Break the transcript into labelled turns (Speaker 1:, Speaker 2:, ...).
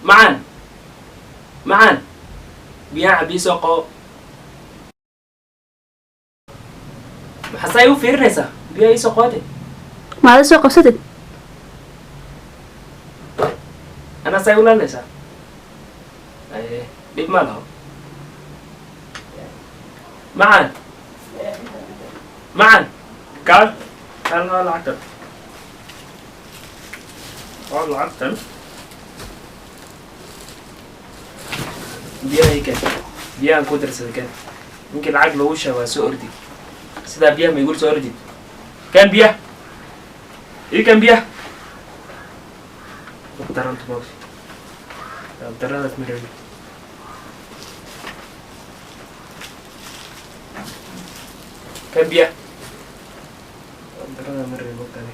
Speaker 1: Macaan, macaan, biyaha cabii soo qabo. Maxaa saa igu fiirinaysaa? Biyaha ii soo qabate.
Speaker 2: Maada soo qabsatid.
Speaker 1: Anaa saa igu laalinaysaa? Dhib ma laho. Macaan, macaan, kaal, kaal, waa lacagtan, waa lacagtan. Biyaha ii keen, biyahan ku darsaday keen. Ninkii lacag loogu sheego waa soo ordi sidaa. Biyaha ma igul soo ordid? Keen biyaha, ii keen biyaha. Darantu maogti, daradaas ma rabi. Keen biyaha, darada ma rabi mogtani.